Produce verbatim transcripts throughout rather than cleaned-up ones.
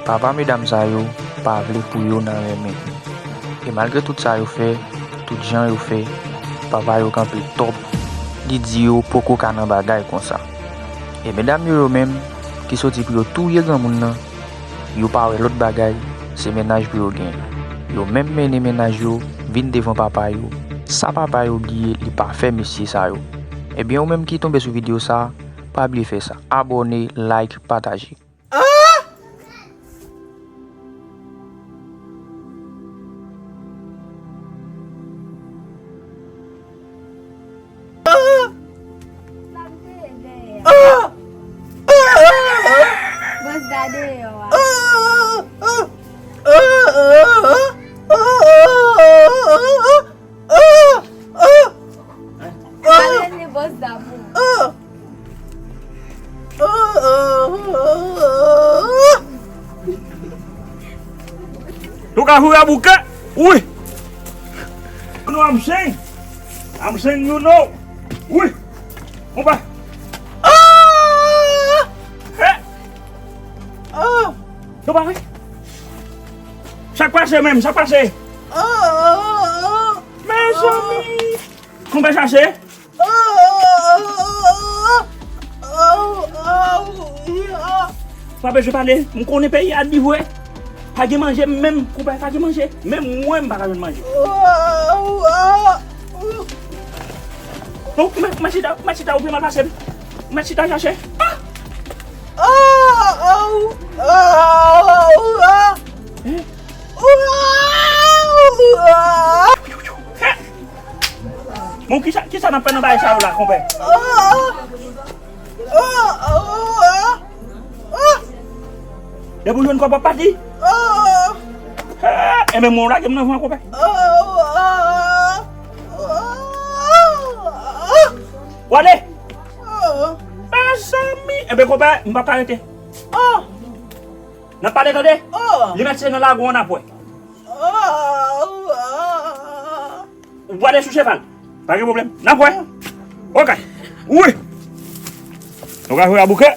Papa medam sa yo pa vle pou yo nan renmen. E malgre tout sa yo fè, tout jan yo fè, papa yo kanpe tòp. Li di yo poko ka nan bagay konsa. E medam yo, yo menm, ki soti pou yo touye granmoun nan, yo pa wè lòt bagay, se mennaj pou yo genyen. Yo menm mennen mennaj yo vin devan papa yo. Sa papa yo bliye, li pa fè mesye sa yo. Ebyen, ou menm ki tonbe sou videyo sa, pa bliye fè sa. Abòne, like, pataje. Ah! Ah! Ah! Bòs gade yo a. Ah! Ah! Al rele bòs la pou. Nou ka joure a bouke. Wi. You know I'm saying. I'm saying you know. Wi. Konpa. Ah! Hey! Ah! Nou pa wè? Sa k pase menm, sa k pase? Ah, ah, ah. Mezanmi! Konbyen sa se? Ah, ah, ah, ah, ah, ah, ah, ah. Pa bezwen pale, m konnen peyi a di vre. Pa gen manje menm, konpè, pa gen manje. Menm mwen, m pa ka jwenn manje. Ah, ah, ah. Non, mèt, mèt chita, mèt chita, ou pi mal pase m. Mèt chita chache. Ah! Ah, ah, ah, ah. Hein? Bon, kisa, kisa n ap fè nan bagay sa yo la, konpè? Depi w jwenn kòb w ap pati? Enben, mwen w lage m nan van, konpè. W ale? Mezanmi! Enben, konpè, m p ap ka rete. N ap pale, tande? Li mèt se nan lago an n ap wè. Ou prale sou cheval. Pa gen pwoblèm. N ap wè. Ok. Wi. Nou ka jwe a bouke.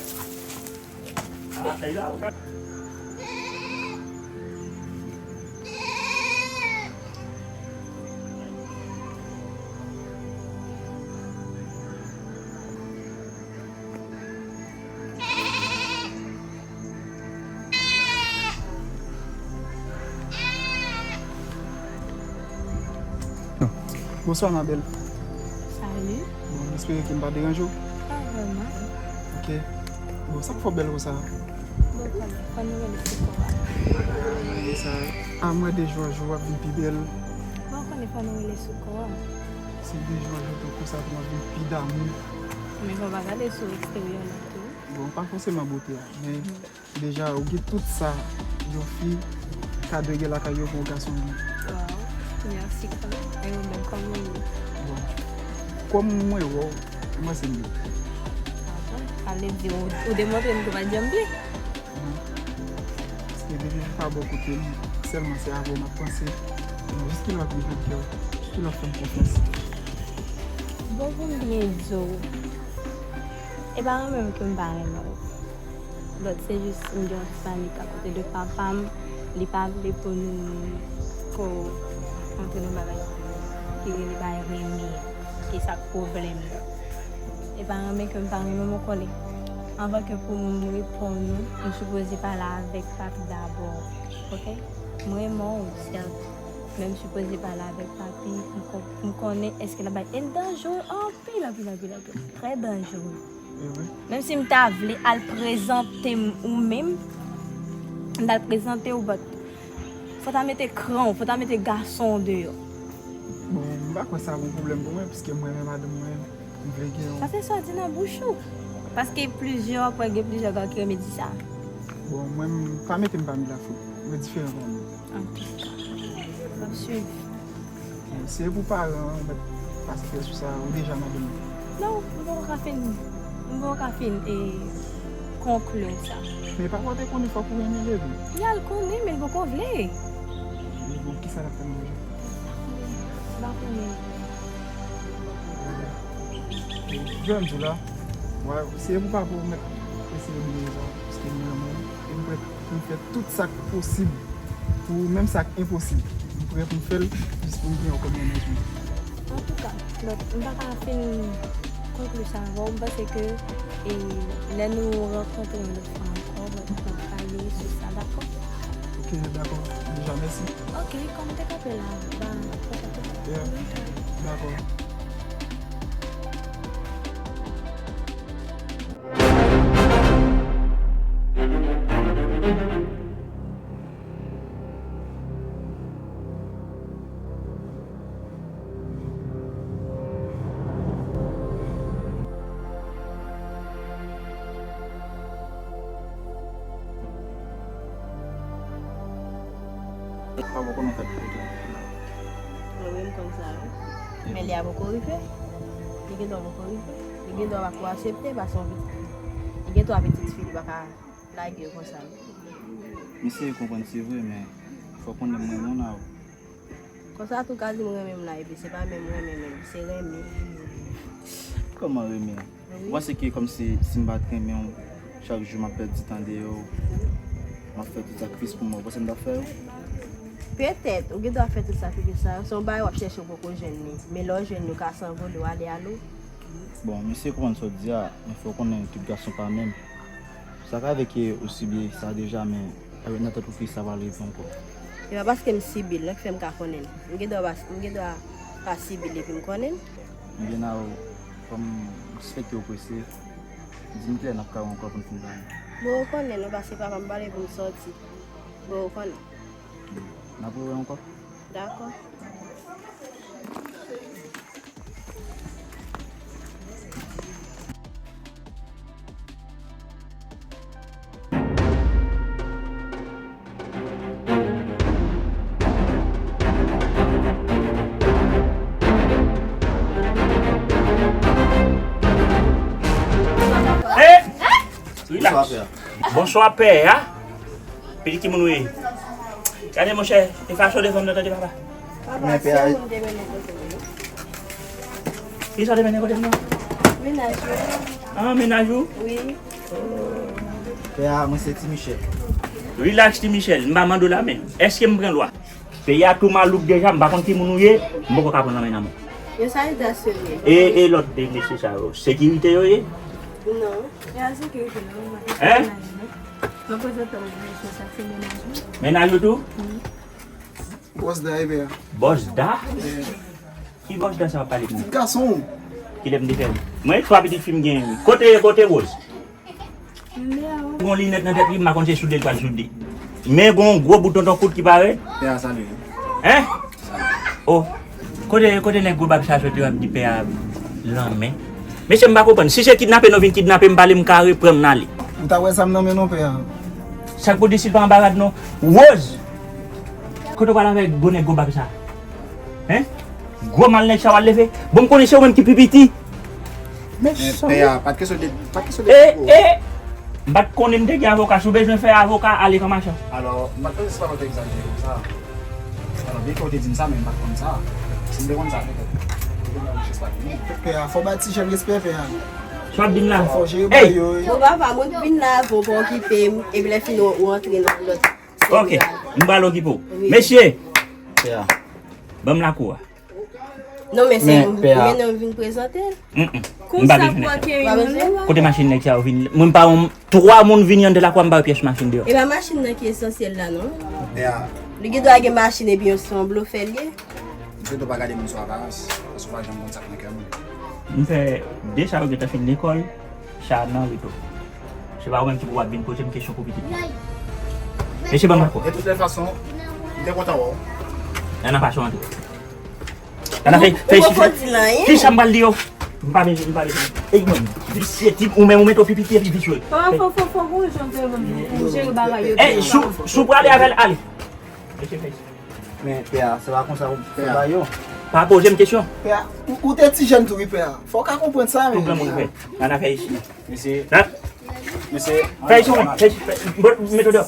Bonswa, ma bèl. Salut. Bon, m espere ke m pa deranje w. Pa vrèman. Ok. Bon, sa k fè w bèl konsa? Bon, fò nou rele sou kò a. Sa, a mwen de jou an jou w ap vin pi bèl. Bon, konnen fò nou rele sou kò a. Se de jou an jou tou konsa pou m ap vin pi damou. Men fò w pa gade sou eksteryè la tou. Bon, pa fòseman bote a, men deja ou gen tout sa yon fi ka dwe gen lakay yo pou yon gason renmen. Waw, mèsi kanmenm. E ou menm, kòman w ye? Bon, kòm mwen wè w, mwen se m ye. Ah bon? Sa vle di ou, ou demontre m ke w pa t janm byen? Paske depi m pa bò kote m, sèlman se avè w m ap panse. Jis kilè w ap vin nan kè w? Jis kilè w ap fè m konfyans? Bon, pou m byen di w, e pa renmen m ke m pa renmen w. Lòt se jis m gen yon ti panik akote de papa m, li pa vle pou nou ko antre nan bagay ki rele bay renmen, ki sa k pwoblèm nan. E pa renmen ke m pa renmen w, ou konnen. Anvan ke pou m reponn ou, m sipoze pale avèk papi dabò. Ok? M renmen w, sèt. Men m sipoze pale avèk papi, m kon-, m konnen èske l ap bay. E l danjere anpil, anpil, anpil, anpil. Trè danjere. E wi. Menm si m ta vle al prezante m ou menm, m t al prezante w, but fò w ta mete kran w, fò w ta mete gason w deyò. Bon, m pa kwè sa gon pwoblèm pou mwen, piske m renmen madanm mwen, m vle gen yon. Sa se sa w di nan bouch ou. Paske plizyè, w ap wè gen plizyè gason ki renmen di sa. Bon, mwen, m pa mete m pami lafoul. Mwen diferan pami yo. Antouka, m ap swiv. Si e pou paran an mèt pase sou sa, ou deja nan domèn. Non, m poko ka fin, m poko ka fin, e, konkli sa. Men papa w te konnen fòk ou renmen l epi. Ya, l konnen, men l poko vle. Bon, kisa l ap fè nan rezo? M pa konnen. Jan m di w la, si e pou papa w mèt eseye bliye sa, paske m renmen w, e m prèt. Pou m fè tout sa k posib pou ou, menm sa k enposib. M prè pou m fè l, jis pou m gen yon kòb nan men jwenn. Antouka, Claude, m pa ka fin konkli sa avè w. M panse ke, e, lè nou rankontre yon lòt fwa ankò, n ap pale sou sa, dakò? Ok, dakò. Deja, mèsi. Ok, kòm te kanpe la, ba, Yeah, dakò. Pa poko nan fèt pou ou. Mwen menm konn sa wi. Men lè a poko rive. Li gen dwa poko rive. Li gen dwa pako aksepte paske yon pitit. Li gen twa pitit fi, li pa ka lage yo konsa. M eseye konprann se vre, men fò w konnen m renmen w nan. Konsa tou ka di m renmen m la, epi se pa menm renmen menm, se renmen. Kòman renmen? Wi. Ou panse ke kòmsi si m pa t renmen w, chak jou m ap pèdi tan deyò, m ap fè tout sakrifis pou mwen, ou panse m t ap fè yo? Petèt, ou gen dwa fè tout sakrifis sa yo, se yon bagay w ap chèche ou poko jwenn li. Men lè w jwenn li, ou ka sanvole, w ale alo. Bon, m eseye konprann sa w di a, men fò w konnen tout gason pa menm. Sa ka rive ke ou sibi sa deja, men avèk nan tèt ou ke sa pral rive ankò. E pa paske m sibi l non ki fè m ka konnen l. M gen dwa pa, m gen dwa pa sibi l epi m konnen l. Ebyen, Nao, kòm m sispèk ke w prese, di m kilè n ap ka wè ankò pou n fin pale. Bon, ou konnen non, paske papa m pale pou m sòti. Bon, ou konnen. N ap rewè ankò. Dakò. Hey! Relax. Bonswa, pè a. Pitit ki moun ou ye? Gade, monchè, e fason de fanm nan tande papa. Men pè a. Kisa w te mennen kote m nan? Mennaj ou. Ah, mennaj ou? Wi. Pè a, mwen se Ti Michel. Relax, Ti Michel, m pa mande w lamen. Èske m pran lwa? Peyi a tou malouk deja, m pa konn ki moun ou ye, m poko ka pran lanmen nan men w. Yo sa yo ta serye. E, e lòt de mesye sa yo, sekirite yo ye? Non. E a sekirite non, mwen pa Hein? Mennaj mwen. Mennaj ou tou? Bòs Da, e pè a. Bòs Da? Ki Bòs Da sa w ap pale pou mwen? Ti gason. Kilè m te fè? Mwen, twa pitit fi m gen. Kote, kote Rose? Gon linèt nan tèt li, m pa konn se soude l pral soude. Men gon gwo bout tonton kout ki parèt. Pè a, salye. Hein? Oh, kote, kote nèg gwo bab sa soti w ap di pè a lanmen? Mesye, m pa konprann. Si se kidnape nou vin kidnape m, pale m kare, pran m n ale. Ou ta wè sa m nan men non, pè a. Sa k pou di si l pa anba rad non? Rose! Kote w pral avèk gwo nèg gwo bab sa? Hein? Gwo mal nèg sa w al leve? Bon, m konnen se ou menm ki pi piti. Men pè a, pa t kesyon de, pa t kesyon de E, e! M pa t konnen m te gen avoka. Si w bezwen fè avoka, ale Gran Machan. Alò, m pa t panse se pa w te egzajere konsa. Alò, byen ke w te di m sa, men m pa t konn sa. Si m te konn sa, petèt, m te konn jis pa vini. Pè a, fò w ba ti jèn respè, pè a. Sa w ap di m la? Fò w jere bagay yo, wi. Bon, papa, mwen k vin la avan w pa okipe m, epi lè fini w antre nan lòt. Ok, m pral okipe w. Wi. Mesye! Pè a. Ban m lakou a. Non, men se Men, pè a. Men non, vin prezante l. Mm-mm. M pa bezwen de sa. Kote machin nèg sa yo vin? Mwen pa yon twa moun vini anndan lakou a, m pa wè pyès machin deyò. E pa machin nan ki esansyèl la, non. Pè a. Li gen dwa gen machin epi yon se yon blofè l ye. Misye tou pa gade moun sou aparans, paske w pa janm konn sa k nan kè moun. M fè de sa yo gentan fin lekòl, sa nan reto. Se pa ou menm ki pou ap vin poze m kesyon pou pitit mwen. Mesye, ban m lakou a. De toutes les façons, m te kontan wè w. Nan, nan fason an tou. Ala, fè, fè, fè, kisa m pral di yo? M pa bezwen, m pa bezwen. Ey, mwen, visye tip, ou menm, ou mete w pi piti epi visye. Fò, fò, fò, fò, fò, jan de moun, pou jere bagay yo. Ey, si w, si w prale avè l, ale. Mesye, fè. Men, pè a, se pa konsa ou fè bagay yo. Pa poze m kesyon. Pè a, ou, ou te ti jèn tou, wi, pè a. Fò w ka konprann sa, men. Tout granmoun fè. Nan afè isi. Mesye. Nan. Mesye. Fè isi, fè isi, fè, mete w deyò.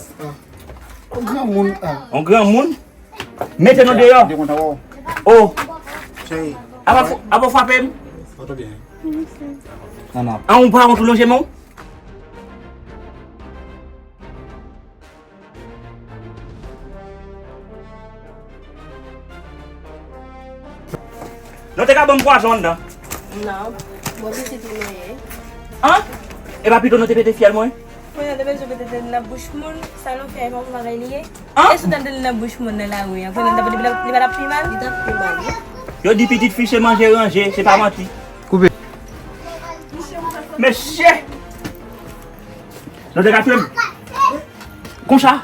On granmoun, a. On granmoun. Mete nou deyò. Oh. Apa, apa w frape m? An, ou pa wont ou lonje men w? Nou te ka ban m pwazon anndan. Non, bon pitit ou nou ye. An? E pa pito nou te pete fyèl mwen? Kounye a te bezwen pete tèt nan bouch moun, sa nou fè e pa bon bagay li ye. An? E si w tande l nan bouch moun nan lari a, kounye a li pa t ap pi mal? Li t ap pi mal, wi. Yo di pitit fi se manje ranje, se pa manti. Koupe. Mesye! Nou te ka tye m. Konsa,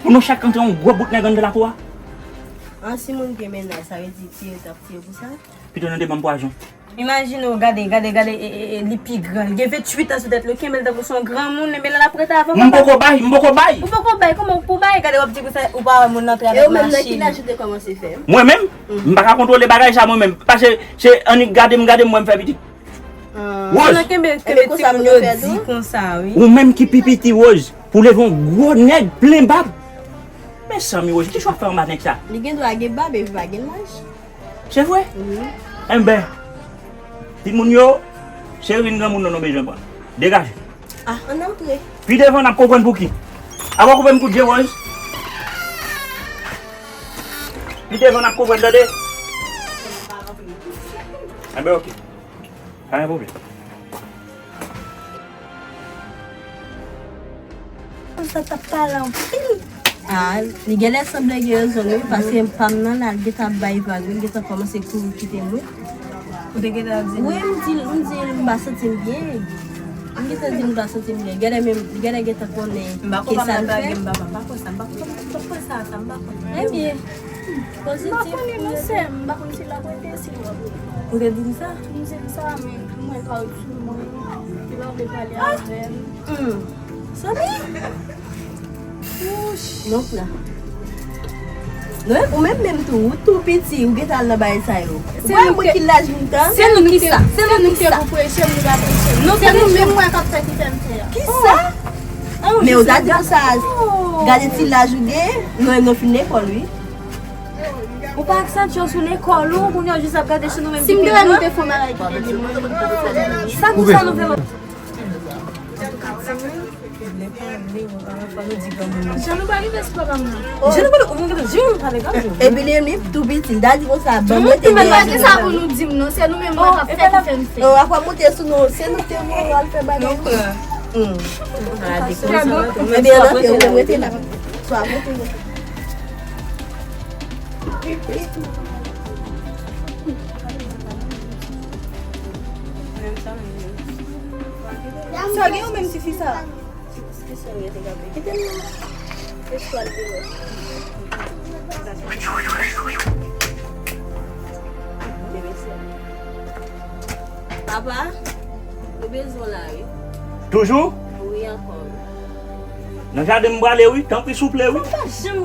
pou nou chak antre yon gwo bout nèg anndan lakou a. An, si moun gen mennaj, sa vle di tiye, yo t ap tiye pou sa? Pito nou te ban m pwazon. Imajine w, gade, gade, gade, e, e, e, li pi gran. Li gen venntuit an sou tèt li, w kenbe l tankou se yon granmoun, ebyen lè l ap rete avè w, m poko bay, m poko bay. Ou poko bay, kòman w pou bay? Gade, w ap di konsa, ou pa wè moun nan travèse machin. E ou menm, nan ki laj ou te kòmanse fè? Mwen menm? M pa ka kontwole bagay sa mwen menm. Paske se annik gade m, gade m, mwen m fè pitit. Rose. Ebyen konsa moun yo fè tou. Ou menm ki pi piti, Rose, pou leve yon gwo nèg plen bab. Mezanmi, Rose, ki chwa fè anba nèg sa? Li gen dwa gen bab epi pa gen laj. Se vre? Wi. Enben, timoun yo, se rin granmoun nan nou bezwen pran. Degaje. Ah, ann antre. Pi devan, n ap konprann pouki. Apa w koupe m kout je, Rose? Pi devan, n ap konprann, tande? Enben, oke. Pa gen pwoblèm. Sa t ap pale anpil. Ah, li genlè sanble gen rezon wi, paske pa m nan la, l gentan ap bay vag wi, l gentan kòmanse kouri kite m wi. Ou te gentan di l? Wi, m di l, m di l m pa santi m byen. M gentan di l m pa santi m byen. Genlè menm, genlè gentan konnen ki sa l fè. M pa kwè sa, m pa kwè, m pa kwè sa, m pa kwè, m pa kwè sa, sa, m pa kwè. Ebyen, pozitif. M pa konnen non, sè m, m pa konn si l ap rete, si l p ap rete. Ou te di l sa? M di l sa, men mwen pa sou mwen, li pa vle pale avè m. Hmm. Samy? Wouch. Non, la. Non, ou menm menm tou, ou tou piti, ou gentan al nan bagay sa yo. Ou pa wè moun ki laj m tan? Se nou ki sa? Se nou ki sa? Pou preche m, nou pa preche m. Non, se nou menm mwen k ap fè ki fè m fè a. Ki sa? Men ou ta di konsa, gade ti laj ou gen, nou menm nou fin lekòl, wi. Ou pa ak santi w sou lekòl ou, kounye a w jis ap gade sou nou menm ki pi gran. Si m te wè nou te fè yon bagay ki te di mwen, mwen te fè l. Sa pou sa nou fè? Jan nou pa rive sou papa m nan. Jan nou pa rive, ou gen di moun pale granmoun. Epi li menm li tou piti, li ta di konsa, ban mwen te gen. Mwen pa gen sa pou nou di m non, se nou menm mwen k ap fè ki fè m fè. Oh, apa moute sou nou, se nou te voye al fè bagay. Ebyen, ann antre, ou menm rete la. Swa moute. Sa gen yon menm tifi sa. Kite l non. Eskwal de wè. Papa, nou bezwen w la wi. Toujou? Wi, ankò wi. Nan jaden m prale wi, tanpri souple wi.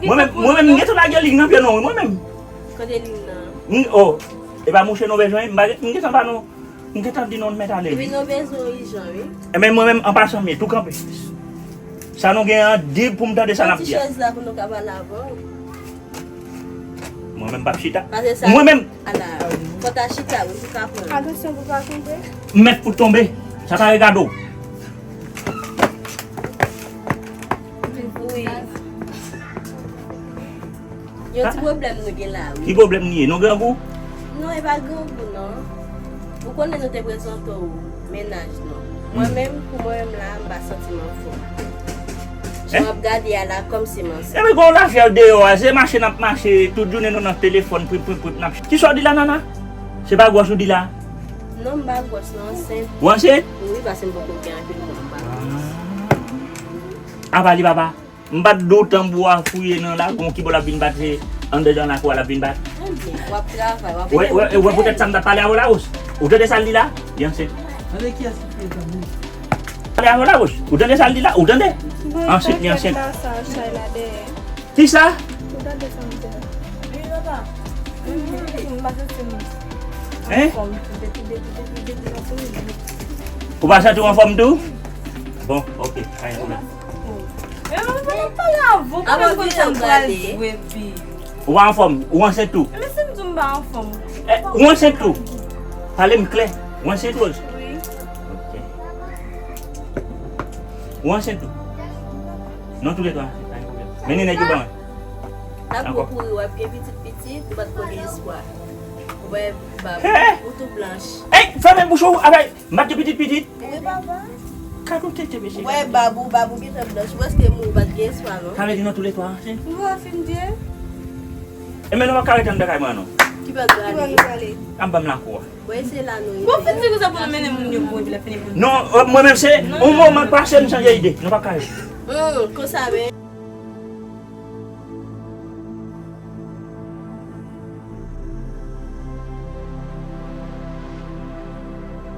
Mwen menm, mwen menm, m gentan lage lig nan pye nou wi, mwen menm. Kote lig nan? M, oh, e pa mouche nou bezwen, m pa gen, m gentan ba nou, m gentan di nou n mèt ale wi. Wi, nou bezwen w ijan wi. Ebyen, mwen menm, an pasan, m ye tou kanpe. Sa nou gen an, di pou m tande sa n ap di a. Pran ti chèz la pou nou ka pale avè w. Mwen menm p ap chita. Pase sa. Mwen menm. Ala, fò w ta chita wi, pou w ka pran. Atansyon pou w pa tonbe. M mèt pou tonbe. Sa pa regade w. Wi. Yon ti pwoblèm nou gen la wi. Ki pwoblèm nou ye? Nou grangou? Non, e pa grangou non. Ou konnen nou te prezante w mennaj nou. Mwen menm, pou mwen menm la, m pa santi m anfòm. Jan w ap gade a la, kòmsi m ansent. Epi gon lafyèl deyò a, se mache n ap mache, tout jounen nou nan telefòn, prip, prip, prip, n ap. Kisa w di la, Nana? Se pa gwòs ou di la? Non, m pa gwòs, non, ansent. Ou ansent? Wi, paske m poko gen anpil mwa, m pa gwòs. Apa li papa? M pa t di w tanbou a fouye nan lakou, kibò l ap vin bat, se anndan jan lakou a l ap vin bat. Ebyen, w ap travay, w ap. Wè, wè, wè, poutèt sa m t ap pale avè w la, Rose. Ou tande sa l di la? Li ansent. Tande kiyès ki fouye tanbou? Pale avè w la, Rose. Ou tande sa l di la? Ou tande? Ansent, li ansent. Kisa? Ou tande sa m di a? Wi, papa. M pa santi m anfòm tou, depi, depi, depi, depi nan premye jou. Ou pa santi w anfòm tou? Bon, ok, pa gen pwoblèm. Men mwen pa t ap pale avè w, kòman m konn sa m pral di w epi. Ou pa anfòm, ou ansent tou? Men si m di w m pa anfòm. Eh, ou ansent tou? Pale m klè, ou ansent, Rose? Wi. Ok. Ou ansent tou? Non, toulètwa ansent, pa gen pwoblèm. Men ni nèg yo ban mwen. N ap kouri, w ap gen pitit pitit, ou pa t ko gen espwa. Ou Wè, bab, Hey! Ou tou blanch. Ey, fèmen bouch ou avèk mat de pitit pitit. Wi, papa. Gad yon tete mesye. Wè, bab ou, bab ou gentan blanch. Ou prèske mou, ou pa t gen espwa, non? Sa vle di nou toulètwa ansent? Ou pa fin di? E men nou pa ka rete anndan kay mwen non. Ki pa t prale? Ap ban m lakou a. Wè, se la nou ye. Bon, fin di konsa pou nou mennen moun yo pou epi la fini pou nou. Non, euh, mwen menm se yon moman k pase m chanje ide. Nou pa ka rete. Hum, konsa, men.